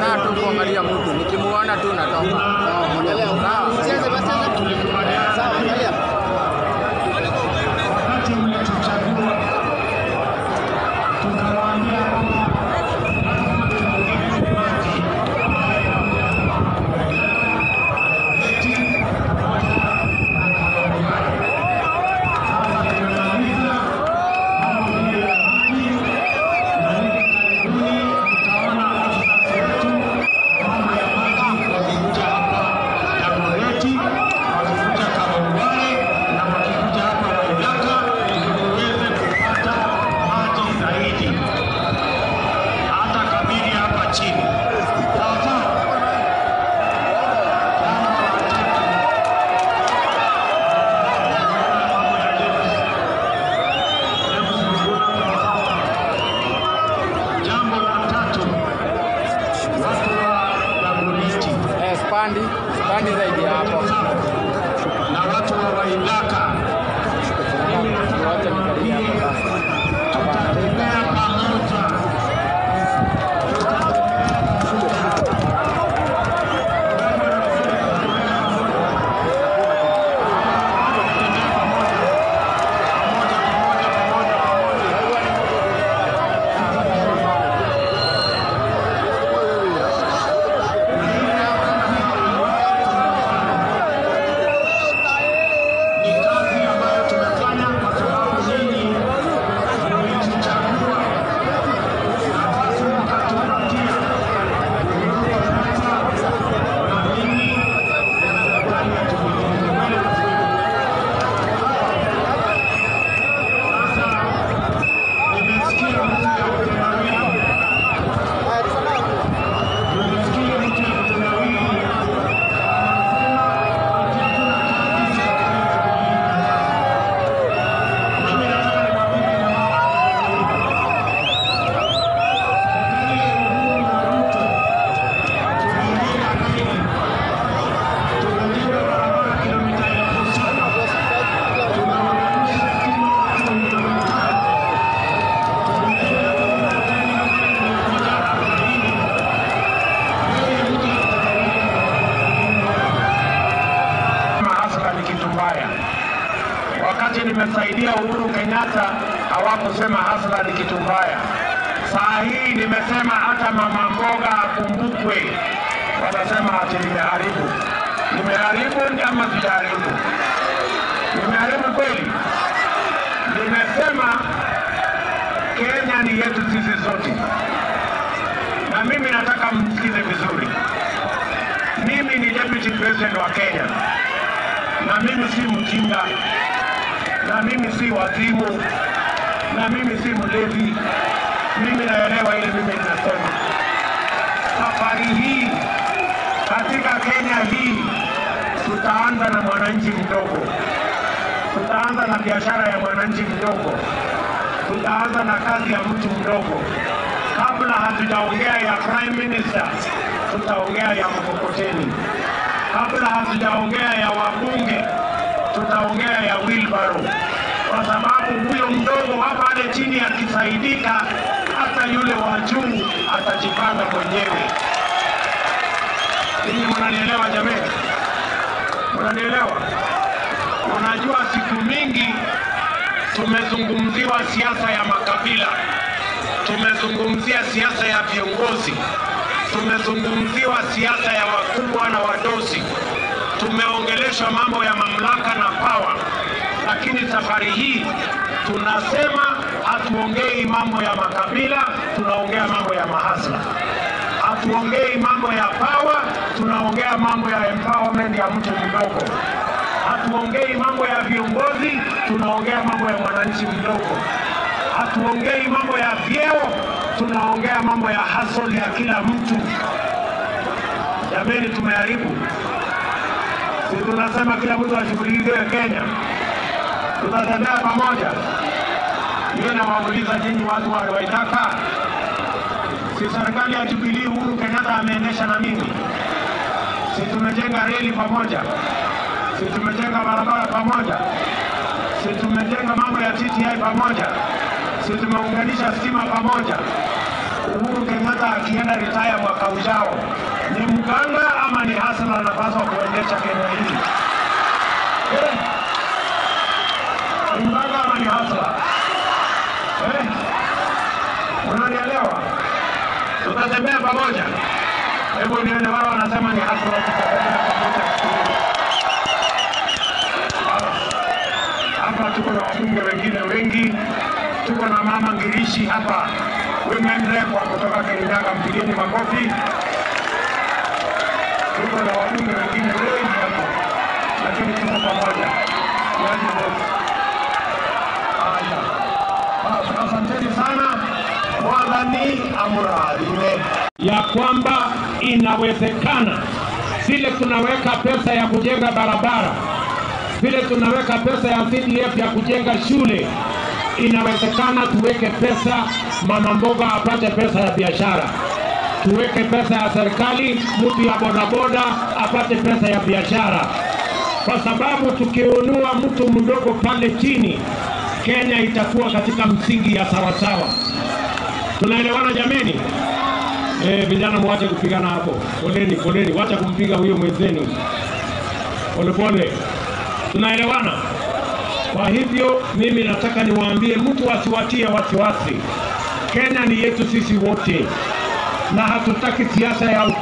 Nataka tu kuangalia mtu, nikimuona tu natoka. Angalia. Cheza basi. Sawa, angalia. Wakati mlituchagua tukawaambia kwamba lazima tuongeze maji Sasa tumemaliza mambo hiyo ya maji, na hivi karibuni mtaona ofisa wetu mambo ya maji wakikuja hapa Dagoretti, wakikuja Kawangware na wakikuja hapa Waithaka, tuweze kupata maji zaidi, hata kabili hapa chini. Sawa sawa. Jambo la tatu, watu wa Dagoretti Eh, spandi zaidi ya hapo. na watu wa Waithaka, mimi nataka Wacha nikaribia hapo basi. tutatembea pamoja. Ni kazi ambayo tumefanya kwa sababu nyinyi mlituchagua, nafasi mkatupatia, na mimi ndani ya Jubilee. Sasa nimesikia mtu ya kutendawili, nimesikia mtu ya kutendawili anasema ati hakuna kazi serikali ya Jubilee inafanya. Mimi nataka nimwambie jamaa serikali ya Uhuru na Ruto tumejenga reli, tumejenga barabara kilomita 7,000, tumeunganisha stima watu milioni 3, tumejenga hoteli 140. Yeye mtu ya Mahasla ni kitu mbaya. Wakati nimesaidia Uhuru Kenyatta hawakusema hasla ni kitu mbaya. Saa hii nimesema hata mama mboga akumbukwe, wanasema ati nimeharibu. Nimeharibu ama sijaharibu? Nimeharibu kweli? Nimesema Kenya ni yetu sisi sote, na mimi nataka msikize vizuri. Mimi ni deputy president wa Kenya, na mimi si mjinga, na mimi si wazimu, na mimi si mlevi. Mimi naelewa ile mimi ninasema. Safari hii katika Kenya hii tutaanza na mwananchi mdogo, tutaanza na biashara ya mwananchi mdogo, tutaanza na kazi ya mtu mdogo. Kabla hatujaongea ya prime minister, tutaongea ya mkokoteni. Kabla hatujaongea ya wabunge, tutaongea ya wheelbarrow, kwa sababu huyo mdogo hapa pale chini akisaidika, hata yule wa juu atajipanga mwenyewe. Ninyi mnanielewa jameni? Mnanielewa? Unajua, siku mingi tumezungumziwa siasa ya makabila, tumezungumzia siasa ya viongozi, tumezungumziwa siasa ya wakubwa na wadosi, tumeongeleshwa mambo ya mamlaka na power, lakini safari hii tunasema hatuongei mambo ya makabila, tunaongea mambo ya mahasla. Hatuongei mambo ya power, tunaongea mambo ya empowerment ya mtu mdogo. Hatuongei mambo ya viongozi, tunaongea mambo ya mwananchi mdogo. Hatuongei mambo ya vyeo, tunaongea mambo ya hustle ya kila mtu. Jameni, tumeharibu. Si tunasema kila mtu ashughulikiwe Kenya, tutatembea pamoja. Mimi nawauliza nyinyi watu wa Waithaka, si serikali ya Jubilee Uhuru Kenyatta ameendesha na mimi? Si tumejenga reli pamoja? Si tumejenga barabara pamoja? Si tumejenga mambo ya TTI pamoja? Si tumeunganisha stima pamoja? Uhuru Kenyatta akienda retire mwaka ujao, ni mganga ama ni hustler anapaswa kuendesha Kenya hii? Ni mganga ama ni hustler? Unanielewa? Tutatembea pamoja. Hebu nione wao wanasema ni hustler, tutatembea pamoja. Hapa tuko na wabunge wengine wengi, tuko na mama Ngirishi hapa, women rep wa kutoka Kirinyaga, mpigeni makofi. Tuko na wabunge wengine wengi hapa, lakini tuko pamoja. Haya, asanteni sana. Mwathani amurathime. Ya kwamba inawezekana, vile tunaweka pesa ya kujenga barabara, vile tunaweka pesa ya CDF ya kujenga shule, inawezekana tuweke pesa mama mboga apate pesa ya biashara, tuweke pesa ya serikali, mtu ya bodaboda apate pesa ya biashara, kwa sababu tukiunua mtu mdogo pale chini, Kenya itakuwa katika msingi ya sawasawa. Tunaelewana jameni? Vijana mwache kupigana hapo. Poleni, poleni, wacha kumpiga huyo mwenzenu. Pole pole. Tunaelewana? Kwa hivyo mimi nataka niwaambie, mtu asiwatie wasiwasi. Kenya ni yetu sisi wote, na hatutaki siasa ya ukabila.